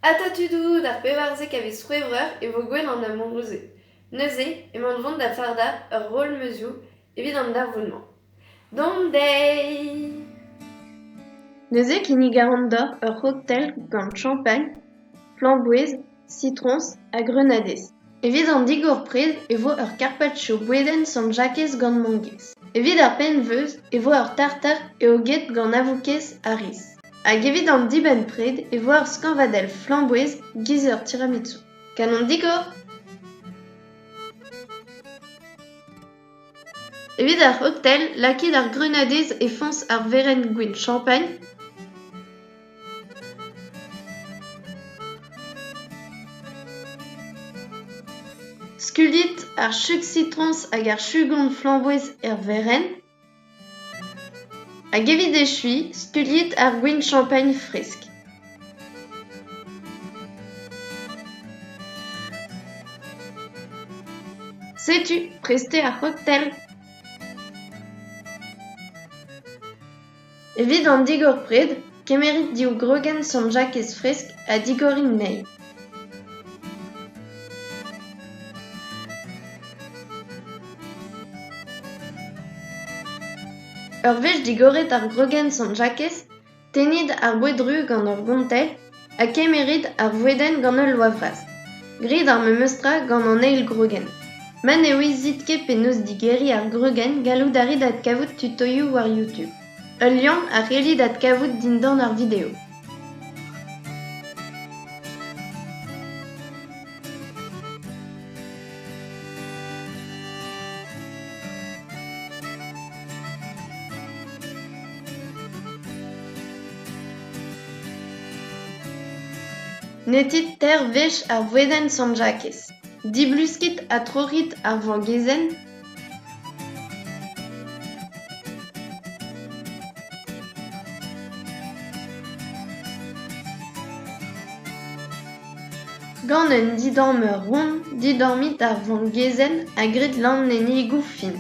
Ata tudoù, d'ar 14 a viz C'hwevrer e vo gouel an amourouzed. Neuze emaon o vont da fardañ ur roll-meuzioù evit an darvoud-mañ. Dont dezhi! Neuze kinnig a ran deoc'h ur c'hoktel gant champagn, flamboez, sitroñs ha greunadez. Evit an digor-pred e vo ur carpaccio bouedenn Sant-Jakez gant mangez. Evit ar penn-veuz e vo ur tartar eoged gant avoukez ha riz. Hag evit an dibenn-pred e vo ur skañvadell flamboez giz ur tiramisu. Kanon digor! Evit ar c'hoktel, lakit ar greunadez e foñs ar werenn gwin champagn. Skuilhit ar chug sitroñs hag ar chugon flamboez er werenn. Hag evit echuiñ, skuilhit ar gwin champagn fresk. Setu, prest eo ar c'hoktel. Evit an digor-pred, kemerit div grogenn Sant-Jakez fresk ha digorit anezhi. Ur wech digoret ar grogenn Sant-Jakez, tennit ar boued-ruz gant ur gontell ha kemerit ar vouedenn gant ul loa vras. Grit ar memes tra gant an eil grogenn. Ma ne ouezit ket penaos digeriñ ar grogenn, gallout a rit adkavout tutoioù war YouTube. Ul liamm a c'hellit adkavout dindan ar video. Netit teir wech ar vouedenn Sant-Jakez. Dibluskit ha troc'hit ar vangezenn. Gant un didammer ront, didammit ar vangezenn ha grit lammennigoù fin.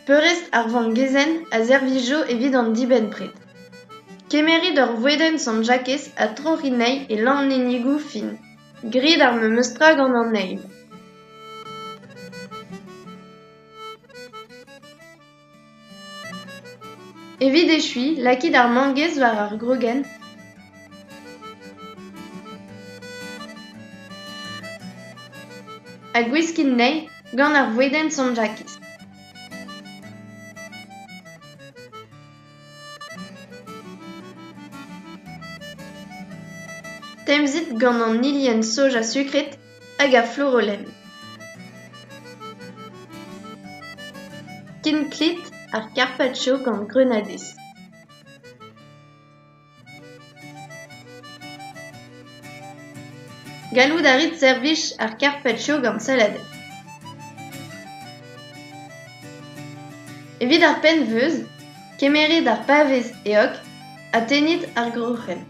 Peurrest ar vangezenn a servijo evit an dibenn-pred. Kemerit ur vouedenn Sant-Jakez ha troc'hit anezhi e lammennigoù fin. Grit ar memes tra gant an eil. Evit echuiñ, lakit ar mangez war ar grogenn. Ha gwiskit anezhi gant ar vouedenn Sant-Jakez. Temzit gant an hilienn soja sukret hag ar flourolenn. Kinklit ar carpaccio gant greunadez. Gallout a rit servij ar carpaccio gant saladenn. Evit ar penn-veuz, kemerit ar pavez eog ha tennit ar groc'hen.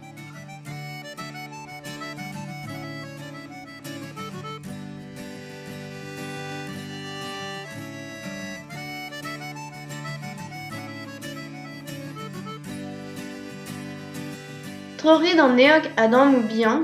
Troc'hit an eog a-dammoù bihan.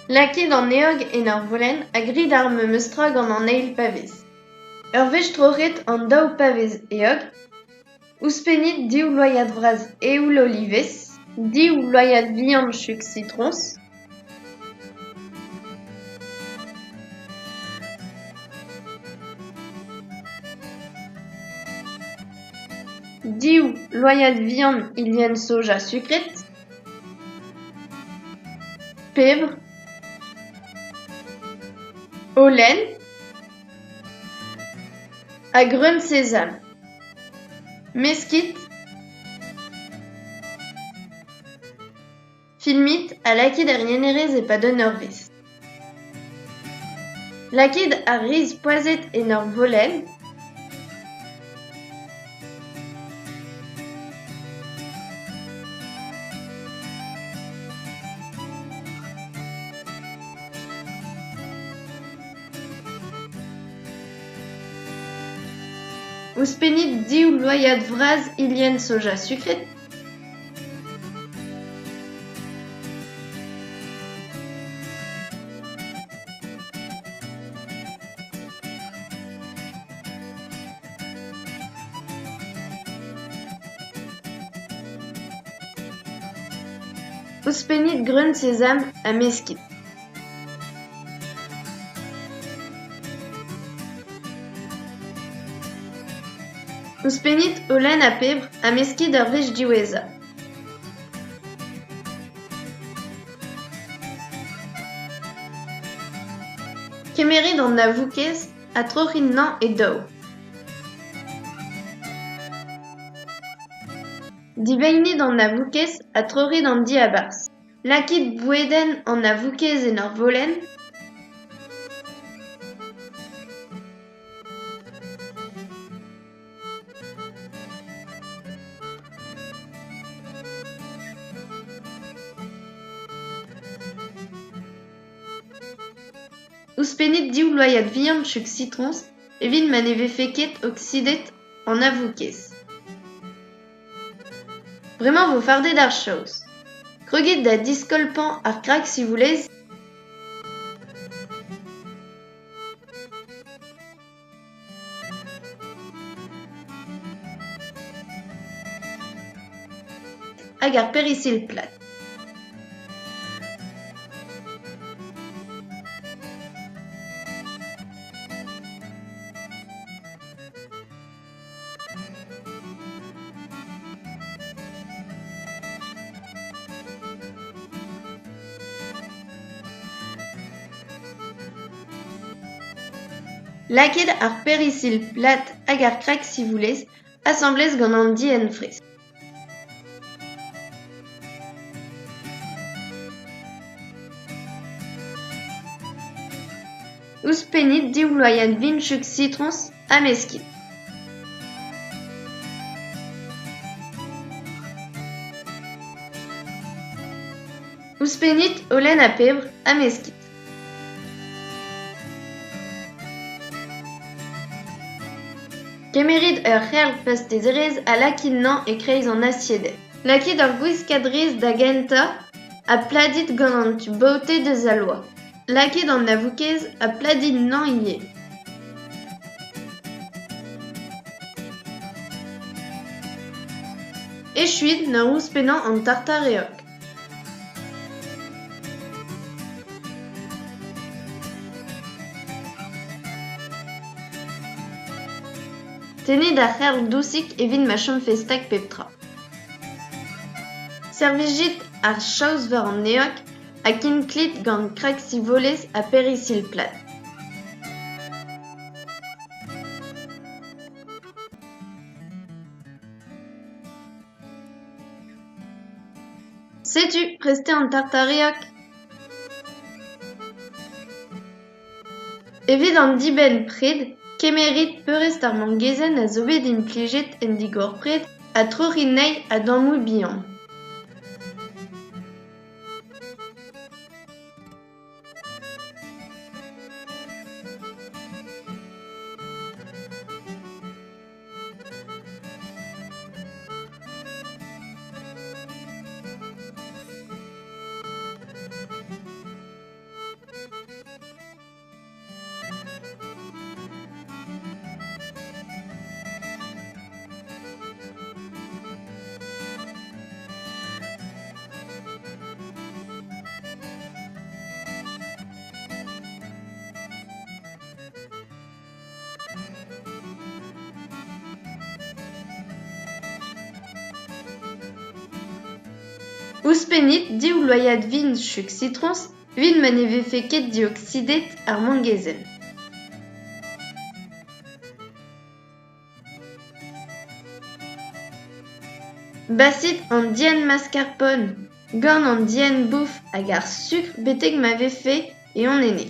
Lakit an eog en ur volenn ha grit ar memes tra gant an eil pavez. Ur wech troc'het an daou pavez eog, ouzhpennit div loaiad vras eoul olivez, div loaiad vihan chug sitroñs, div loaiad vihan hilienn soja sukret, pebr, holen ha greun sezam. Meskit, filmit ha lakit er yenerez e-pad un eurvezh. Lakit ar riz poazhet en ur volenn. Ouzhpennit div loaiad vras hilienn soja sukret. Ouzhpennit greun sezam ha meskit. Ouzhpennit holen ha pebr ha meskit ur wech diwezhañ. Kemerit an avoukez ha troc'hit anezhañ e daou. Diveinit an avoukez ha troc'hit an diabarzh. Lakit bouedenn an avoukez en ur volenn. Ouzhpennit div loaiad vihan chug sitroñs evit ma ne vefe ket oksidet an avoukez. Bremañ 'vo fardet ar chaos. Krogit da diskolpañ ar krak sivoulez. Hag ar perisilh plat. Lakaet ar perisilh plat hag ar krak sivoulez asambles gant an dienn fresk. Ouzhpennit div loaiad vin-chug sitroñs ha meskit. Ouzhpennit holen ha pebr ha meskit. Kemerit ur c'herl pastezerezh ha lakit anezhañ e-kreiz an asiedenn. Lakit ur gwiskad riz da gentañ ha pladit gant an tu baotet eus al loa. Lakit an avoukez ha pladit anezhañ ivez. Echuit en ur ouzhpennañ an tartar eog. Tennit ar c'herl dousik evit ma chomfe stag pep tra. Servijit ar chaous war an eog ha kinklit gant krak-sivolez ha perisilh plat. Setu prest eo an tartareog. Evit an dibenn-pred, kemerit peurrest ar mangezenn a zo bet implijet en digor-pred ha troc'hit anezhi a-dammoù bihan. Ouzhpennit div loaiad vin chug sitroñs evit ma ne vefe ket dioksidet ar mangezenn. Basit an dienn mascarpone gant an dienn-bouf hag ar sukr betek ma vefe eon enne.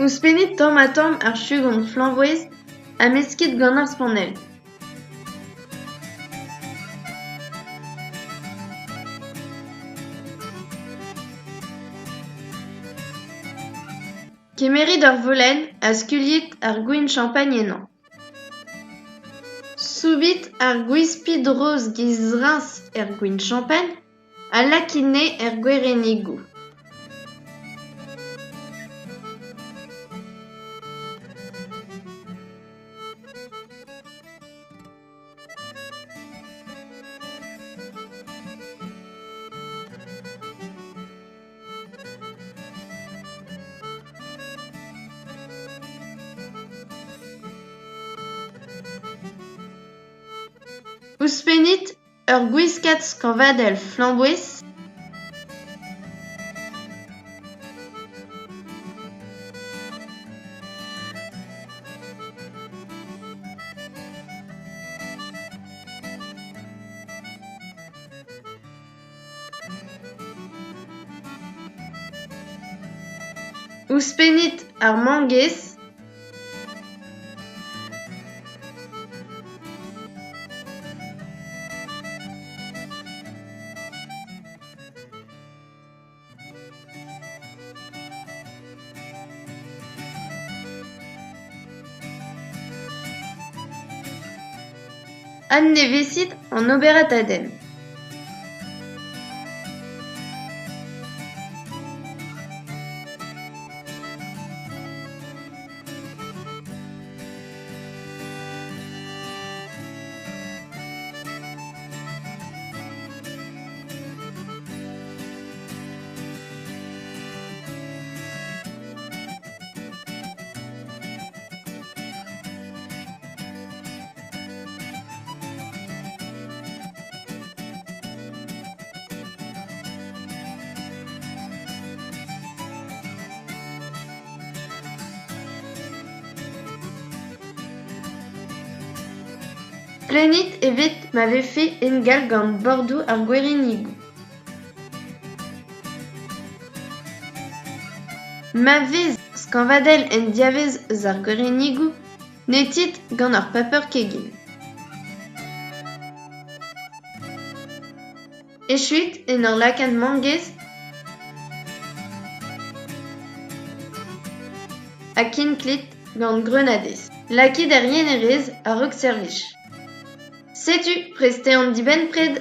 Ouzhpennit tamm-ha-tamm ar chug flamboez ha meskit gant ar spanell. Kemerit ur volenn ha skuilhit ar gwin champagn ennañ. Soubit ar gwispid-roz giz riñs er gwin champagn ha lakit anezhe er gwerennigoù. Ouzhpennit ur gwiskad skañvadell flamboez Ouzhpennit ar mangez. Adnevesit an oberatadenn. Plenit evit ma vefe ingal gant bordoù ar gwerinigoù. Ma vez skañvadell en diavaez eus ar gwerinigoù, netit gant ur paper kegin. Echuit en ur lakaat mangez ha kinklit gant greunadez. Lakit er yenerez a-raok servij. Setu, prest eo an dibenn-pred.